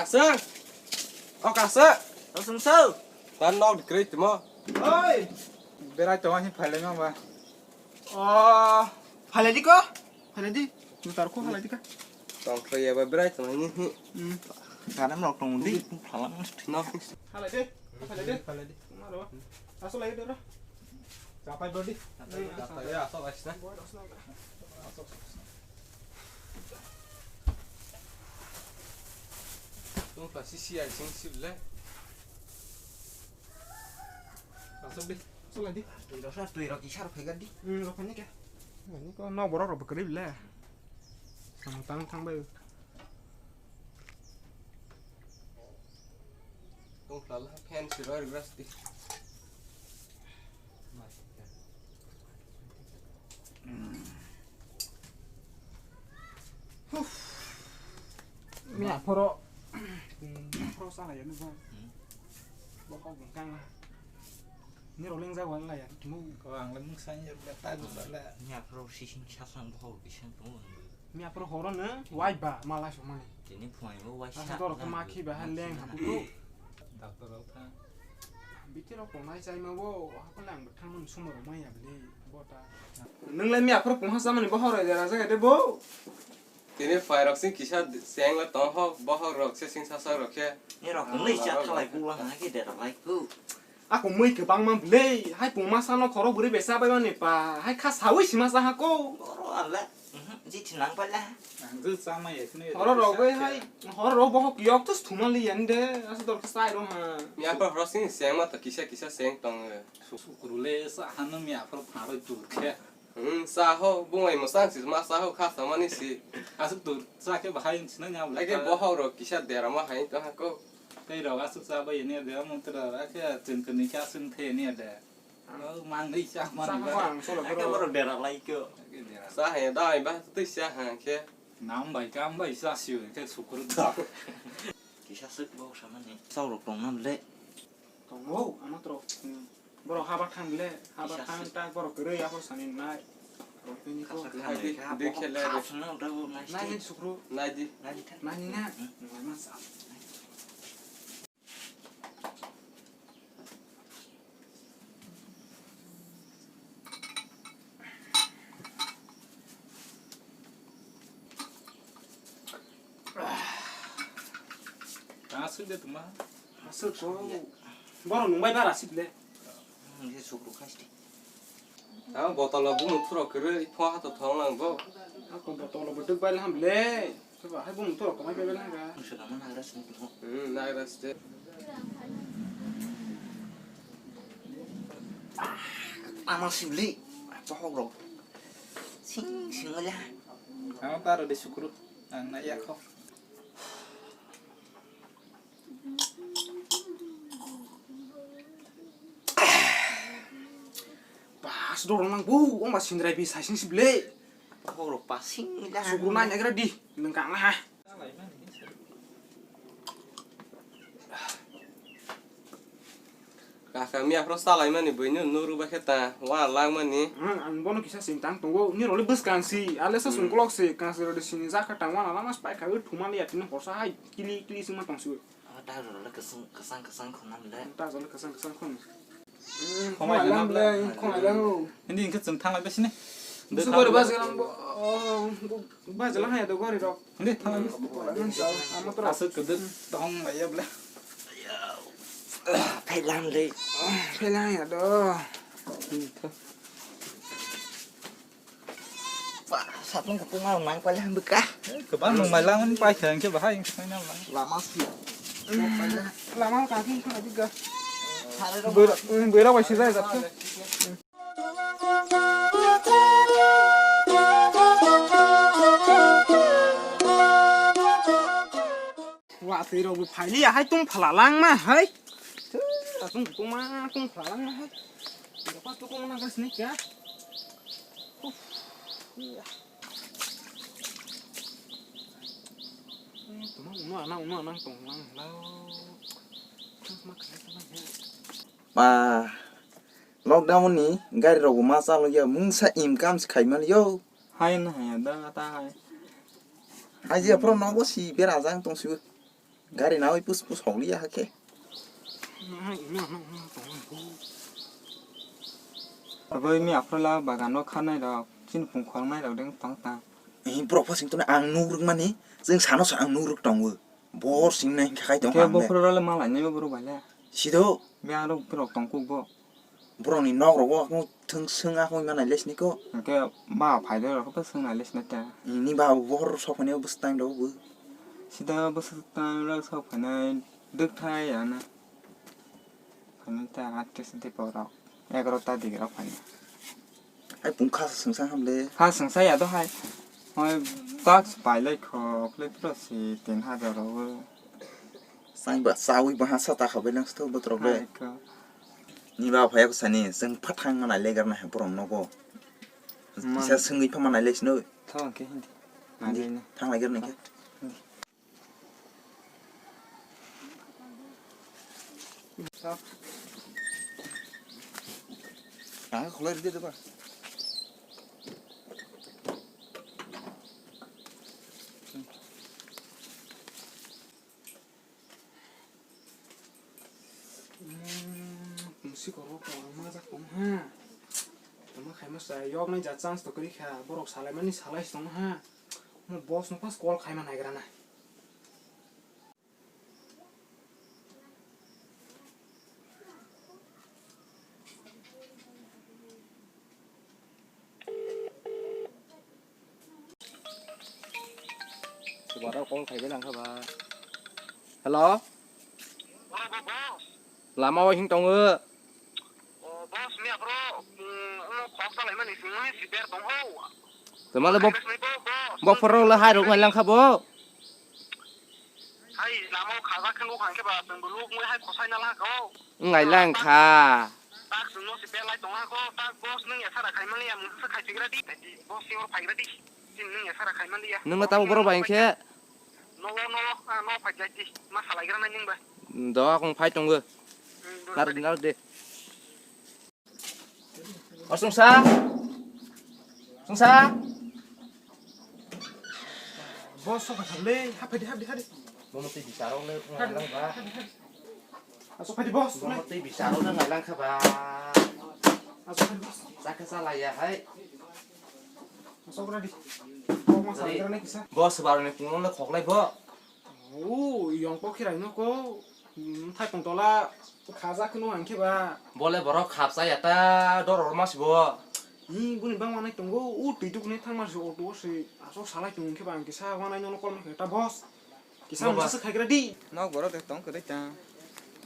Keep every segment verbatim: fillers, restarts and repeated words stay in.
Sir. O kasa. O sung sir. Tan nok dikri timo. Oi. Berai tongma hin phailai ma ba. O phailai di ko. Phailai di. Mutar ko phailai di ka. Tong khlai ya ba berai tong hin hin. Hmm. Ganam nok tong di. Phalang. No. Phailai di. Phailai di. Phailai di. Maro. Asal lagi dora. Kapai body. Kapai ya asal asna. Tong ta sisi ai sing sib le. Asal di. Asal lagi. Tui rok sa tui rok isar phega di. Hmm, rok ni ke. Ni ko no borok rok bwkrwi le. Samung tang thang bai. Tong khlala fan si roi grass di. Mi aphoro. Aphoro sa la ya ni bo. Bo ko bung kang la. Ni rolling ja wan la ya. Mu. Ko ang le mung san ya ta gu la. Mi aphoro sising sasang bo ko bising tong. Mi aphuru horo no wai ba mala sumani. Tini phuaini bo wai sa. Asa dor khe ma khi ba ha leng ha bukro. Doctor rok tha. Biti rok tongnai chai ma bo ha ko lang bwthang man sumar mai ya bli bo ta. Nung le mi aphuru pungha samani bo horo jera jaga de bo. Tini phai rok sing kisa seng le tong ho bohok rok se sing sasak rok khe. Ni rok nung le cha thalai ku lang ha ki de rok lai ku. Ako mui kwbangma bwle, hai pungma sano khorok bwrwi bai chabai mani pa, hai kha sawi sima cha hako. Oro ale, mhm, jithi nang pala. Ang je chama ya sini. Horo rok bai hai, horo rok bohok yok to thuma li yan de, asa dor khe sai ro ha. Mi apa horo sini seng ma to kisa kisa seng tong. Sukru le sa hanu mi apa pharo dur khe. Hmm, sa ho, bungai mo sang si ma sa ho kha sa mani si. Asuk dur sa khe bahai sina nya. Lagi bohok rok kisa dera ma hai to hako. Tei rok aswk cha bai ni de, omo tura ra khe chwng kwnwi khe aswk the ni de. O mang dei cha mani. Cha ba. Ang solo ake boro. Boro dera lai kyo. Ake dera. Cha he dai ba tei cha ha khe. Nam bai kam bai cha sio khe sukru da. Kisa swk bo samani. Chau rok tong nam le. Tong mo, ano tro. Borok haba thang le, haba thang ta borok kwrwi abo sani nai. Borok tini ko. Kasa kasa nai di, kha, di borok khele kha di. Sungna uta bo nai. Nai di sukru. Nai di. Nai di tha. Nai ni na. Hmm. Nai ma sa. Aswk de tuma. Aswk ko. Borok nung bai bara sik le. Ang se sukru khasti. Ang botolo bumung thurok kwrwi pho hato thong lang bo. Ako botolo bwtwk bai laham le. Soba hai bumung thurok tongai bai lang ga. Ang se naman nagra sini tuma. Hmm, nagra sini. Ama sibli. Pohok rok. Sing sing wala. Ang taro de sukru. Ang na yakho. Pas dorong nang bu, ong ba sindrai bi saising si ble. Horo pasing dah. Sukru nang agra di, nang kang ha. Kaka miya phro salai mani buino nuru bakhe ta wa lang mani. Hmm, ang bono kisa sing tang tongo, ni role bwskang si, ale sa sungkolok si, kang si rode sini jaka tang wana lama spai ka thumani ya tini horsa hai kili kili sima tong si. Ah, ta role kesang kesang kesang khonam le. Ta role kesang kesang khon. Hmm, khonai lang le, khonai lang ho. Hindi ingke chwng thanglai besi ni. Busu gori bas galang bo, oh, bu-, bas galang hai do gori rok. Hindi thanglai besi. Amo to. Aswk kwdwk tong bai ya ble. Phailang le. Phailang ya do. Ba, satung kupung nang paile hambika. Kwbang nung mai lang pai khe ang khe bahai ang khe nang lang. Lama si. Lama ka khe khna diga. Bera bai sejai jak. Wa twi rok bo phaili ya hai tung phala lang ma hai. Twi rok tung tung ma tung phala lang ma hai. Rok pa tung ma nang sini kya. Uf. Tuma uno ana uno ana tong lang lao. Tuma kaya tuma ya. Pa lockdown ni gari rok ma chalo ya mungsa income si khai man yo. Hai na hai da ta hai. Hai je pro nogo si bera jang tong si. Gari nawi pus pus hokliya hakhe. Aboi mi aphrola bagano khanai rok, chini pung khornai rok deng tong tang. Hi borok phasing tuni ang nuk rwk mani, chwng sano sa ang nuk rwk tongo. Bor sing nai khai tong Khe ang bo le. Phro role malai nai bo borok bai le. Sido. Be ang rok borok tong kuk bo. Borokni nok rogo thwng swng a hoi manai lesni ko. Hwnkhe ba phai de rok to swng nai lesni ta. Ni ba bohor sok phani bwswk tang do bo. Sida bwswk tang rok sok phani dwk thai ya na. Phani ta atte sidi borok egarota digi rok phani. Ai pung kha swngsa hamle. Kha swngsa ya do hai. Hoi tax pai lai kho khle pro si tin hajar ro. Sai ba sawi ba ha sa ta kha beleng sto botrok le. Hai kho. Ni ba phai ko sani, chwng phathang manai legar na borok nogo. Man. Kisa swngwi pha manai lesno. Thang ke hindi. Hindi. Manai na. Thang legar ni ke. Hindi. Ang khulai ridi ba. Pungsi korok korok majak tong ha. Tama khaima sa yok nai ja chance to kri kha. Borok salai mani salai tong ha. Mo boss no pas call khaima naigra na. Subara call khaibai langkha ba. Hello? Lama o hing tongo. O, boss, ni aphro, mm, ano khok salai mani singmani siber tong ho. Tama le bo, bo phoro le hai rok ngai langkha bo. Hai, lama o khaja khwng o hangke ba, chwng bo luk mui hai khosai na langkha o. Ngai langkha. Tak chwngno se belai tong ha kho, tak boss nwng ya sara khai mani ya mungsa khai tigra di. Boss si or phaigra di. Sin nwng ya sara khai mani ya. Nwng na tamo borok bai khe. No, no, ah, no phai jai di. Ma salai gra nai nwng ba. Do akong phai tongo. Hmm, do Nar phai di. Nar de. O sungsa. Sungsa. Boss sok thang le, hap di, hap di, hap di. Bomo tei bisaro le ngai lang ba. Asok phai di, boss. Bomo tei bisaro le ngai lang kha ba. Asok phai di, boss. Chakha chala ya hai. Asok ra di. Kok ma salai gra nai kisa. Boss baro ni pungno le khoklai bo. O, yong pok khirai no ko. Hmm, thai pung tola khaja kheno hangkhe ba. Bole borok khapsa ya ta dor or mas bo. Ni buni bang manai tongo, o twi tuk ne thang mas o to se. Asok salai tung khe ba ang kisa manai no call ma khe ta boss. Kisa Boba. Mungsa se khaigra di. Nok borok de tong kwrwi ta.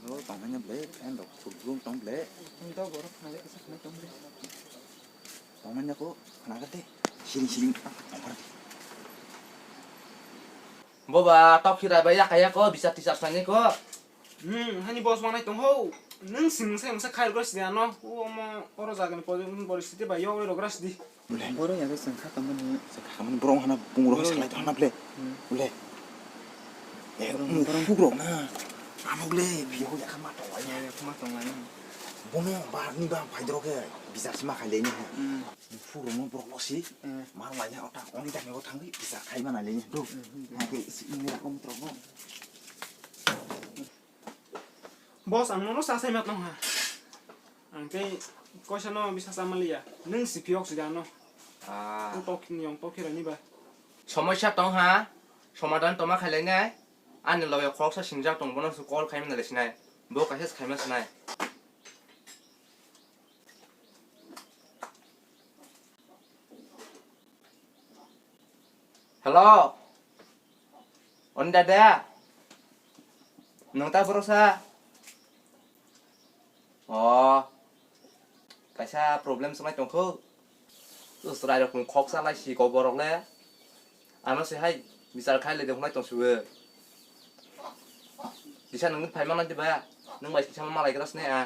O tong manya ble, fan rok thuk blung tong ble. Ni dok borok khna kisa khna tong ble. Tong manya ko khna ga de. Siring siring tong kar di. Boba tok khirai ba yak yak ko bisa tisar sani ko. Hmm, hani boss manai tong ho. Nung sing sing sa khai gos dia no. O mo oro jaga ni pori, pori siti ba yo oro gras di. Boro ya sing kha kamani. Sing kha kamani borong hana pungro salai hana ble. Hmm. Ble. Eh, borong, borong. Pungro na. Ano ble, biyo ya kama tong ai. Ya, ya, kama tong ai. Bono ba ni ba phai dro ke bisa sima khai le ni. Hmm. Pungro no borok si. Hmm. Mar lai ya ota oni ta ni o thang bisa khai mana le ni. Do. Hmm, hmm. Ha ke si ni ra kom tro no. Boss, ang nono sa sai mat nong ha. Ang tei koisa no bisa sa maliya. Nung si phiyok si jano. Ah. Ang tok ni yong tok khira ni ba. Somosya tong ha. Somadan toma khailai nai. Ani loge khoroksa singjak tong bono su call khaimani le sinai. Bo kaisa khaima sinai. Hello. Oni dada. Nung ta borosa. Oh. Kaisa problem swngwi tongkho. Chwrai rok khok salai si ko borok le. Ano se hai bichar khai le de hunai tong suwe. Kisa nungni phai mana diba? Nung bai kisa ma malai gra sne a.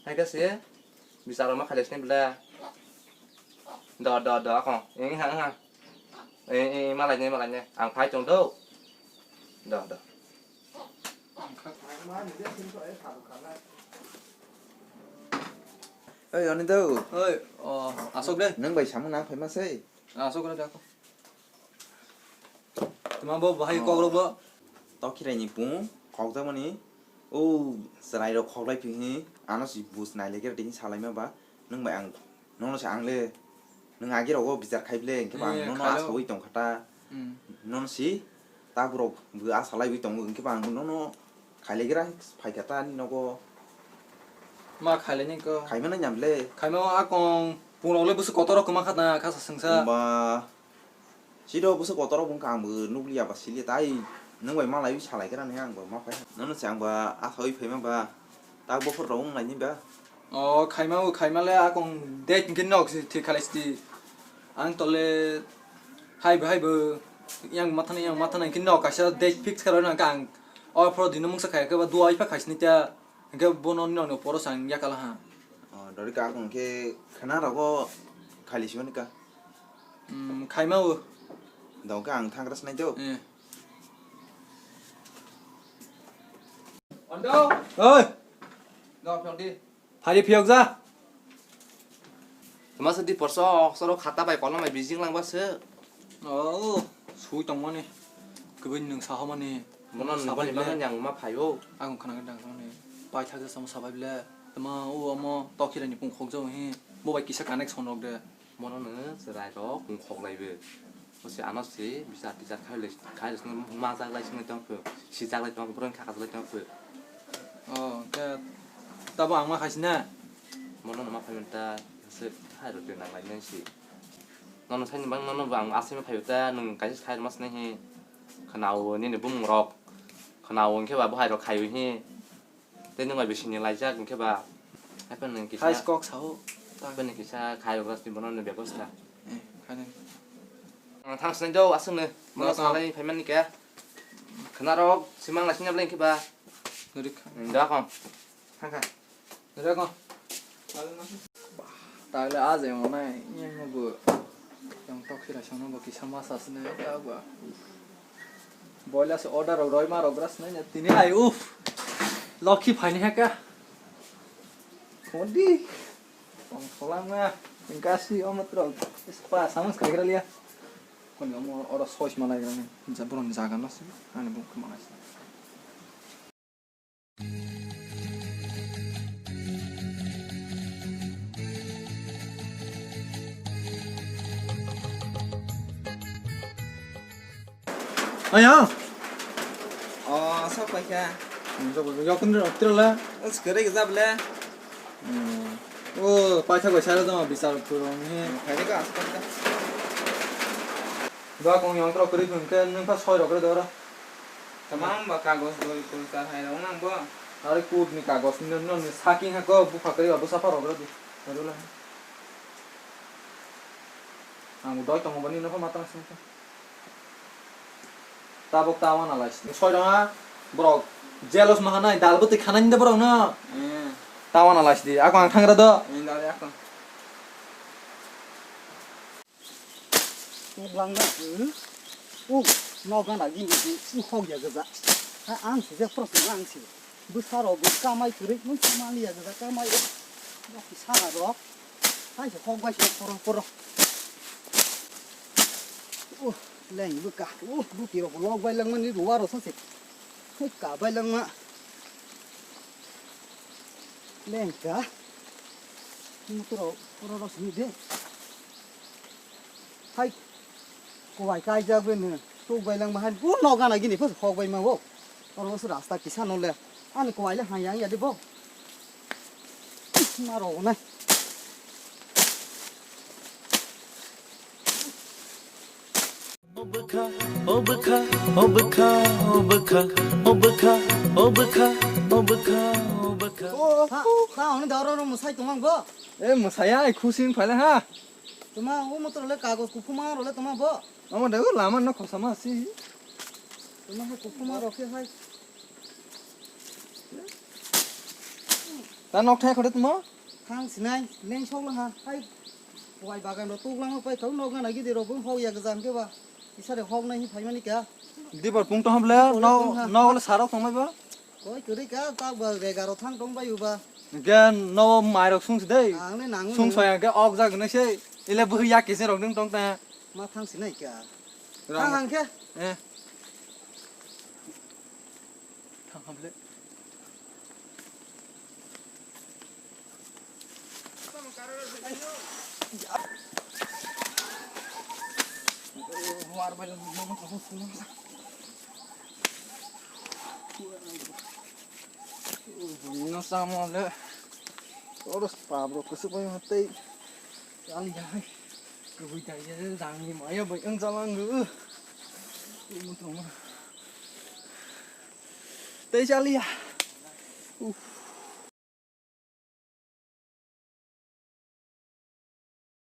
Hai ka se bichar ma khai le sne bla. Do do do akong. Eng ha ha. Eng eng malai ne malai ne. Ang phai tong do. Do do. Oi, oni do. Oi, o, asok de. Nung bai samung nang phai ma sei. Asok de ako. Tuma bo bahai kok rok bo. Tokhirai ni pung khokjakmani, o chwrai rok khoklai phi hi, ano si bus nai lekhe tini salaima ba, nwng bai ang, nono se ang le, nwng agi rogo bichar khai ble, hwnkhe ba ang Eh, nono khailo. Asawi tong kha ta, Hmm. Nono si, ta borok bo asa lai wi tongo, hwnkhe ba ang nono khai lekhe ra, phai kha ta ani nogo. Ma khai lai ni ko. Khai mano nyam le. Khai ma akong, pung rok le bwswk kotor rok kwma kha ta, kha sa swngsa. Ba, Siro bwswk kotor rok wngkha, ang bo nukliya ba siliya, tai nwng bai malai salai khe rani ang bo ma phai. Nono se ang ba asawi phaima ba, tak bophor rok wng nai ni ba. O khaima o khaima le akong date hwnkhe nok si thik khalai sidi. Ang tole hai bo hai bo yang mathana yang mathana hwnkhe nok kaisa date fix khalai rw nang kha ang. O phoro dino mungsa khai khe ba dua ipha khaisni ta. Hwnkhe bono nini poro chang yakala ha. O, dori ka akong khe khna rogo khali simani ka. Hmm, khaima o. Dong khe ang thangra sinai do. Eh. Ondo. Oi. Do phiyok di. Phari phiyok ja. Tama se di porso, soro khata bai kolom bai bijing lang ba se. Oh, sui tongmani. Kwbui nwng sahomani. Mono nwng sabai bani ble. Bagwi ang ma phaio. Ang khna gwi dang mani. Paithak je samo sabai ble. Tama o omo tokhirani pung khokjao hi. Bo bai kisa connection rok de. Mono nwng chwrai rok pung khoklai bo. O se ano se bichar tichar khai le, khai le swngo ma jak lai swngo tong pho. Si jak lai tong pho, borok kha kha lai tong pho. Oh, ke tabo ang ma khaisina. Mono nwng ma phai ta se hai rok de nang lai nang si. Nono saini bang nono bo ang aswk phai ta nwng kaisa khai ma sinai hi. Khwnao nini bumung rok. Khwnao hwnkhe ba bo hai rok khai hi. Tei nwng bai bisingni laijak hwnkhe ba. Hai phano kisa. Hai kok sao. Hai phano kisa khai rok rasti bono ni bebosta. Eh, khai nang. Ang thang sinai do aswk no. Mono salai phai mani khe. Khwnarok simang lai sini blang khe ba. Nurik. Da kong. Thang kha. Nurik kong. Tagle a je mo nai yang no bo. Yang tok khira sano bo kisa masa sene ta ba. Boila se order rok roi ma rok ras nai tini ai uf. Lokhi phaini ha ka. Khodi. Tong kholangma, kasi omo trok, spa, samung sekali kira liya. Koni omo oro sois manai kira ni, ja, borok ni jaga no se, ani bung khe manai se. Aya. O, sok paikha. Sok paikha. Yakun rok tirala. Os kere gza ble. Hmm. O, paitha bai sara jama bisar purong he. Khaide ka asuk ka. Ba kong yang trok kri phun ke nung pa soi rok re dora. Tamam ba kagos doi pul ka hai rong nang bo. Are kut ni kagos ni non ni saking ha ko bu phakri ba bu sapa rok re di. Dora la. Ang doi tongo bani no matang sing. Tabuk tawana lai sini. Soi rong ha, borok jealous ma hanai, dal bwtwi khanai de borok no. Hmm. Tawana lai sidi, ako ang thangra do. Hmm, dale ako. Uk lang na, hmm? Uk, no gana gini di, uk hok ya gaza. Ha, ang si je pros ang si. Bwsa rok bo kamai kwrwi, nung kamani ya gaza kamai. Nok sana rok. Hai se hok bai se poro poro. Uh, leng bwka. Uh, buki rok lok bai langmani ruwa rok sase. Hei ka bai langma. Leng ka. Motor rok poro rok sini de. Hai. Kuwai kaijak bai no. Tuk bai langma hai. Uh, no gana gini phos hok bai ma bo. Oro se rasta kisa no le. Ani kuwai le hai yang ya de bo. Ma rok nai. Obwkha, obwkha, obwkha, obwkha, obwkha, obwkha, obwkha, obwkha. O, o, ha, o. Ha, hwnwi da oro, oro mwsai tongmang bo? E, mwsaya, ai khusi wng phaila ha. Tuma, o motor le kagos kuphuma role tuma bo? Omo de, o lama no khosama si. Tuma hai kuphuma rok khe hai. Ta nok thai khode tuma? Thang sinai, leng sok laha, hai. Wai bagan rok tuk lang pai thau nok gana gidi rok bung hok ya gajam ke ba. Isa de hok nai hi phai mani kya? Dibor pung to hamle, Pung no, to hamle. No le sarok tong mai ba? Koi kwrwi ka, tak ba rega rok thang tong bai uba. Ge no mai rok sung si dei. Ang le nangu Sung nung. Soya ge ok jag nai se. Ile bu ya ke se rok nung tong ta. Ma thang sinai kya? Ram. Thang ang khe? Eh. No samo le. Oro pabro kusu pai matai. Kali jai. Kubui jai jai jangni maya bai ang jalangu. Tungma tungma. Tei chaliya. Uff.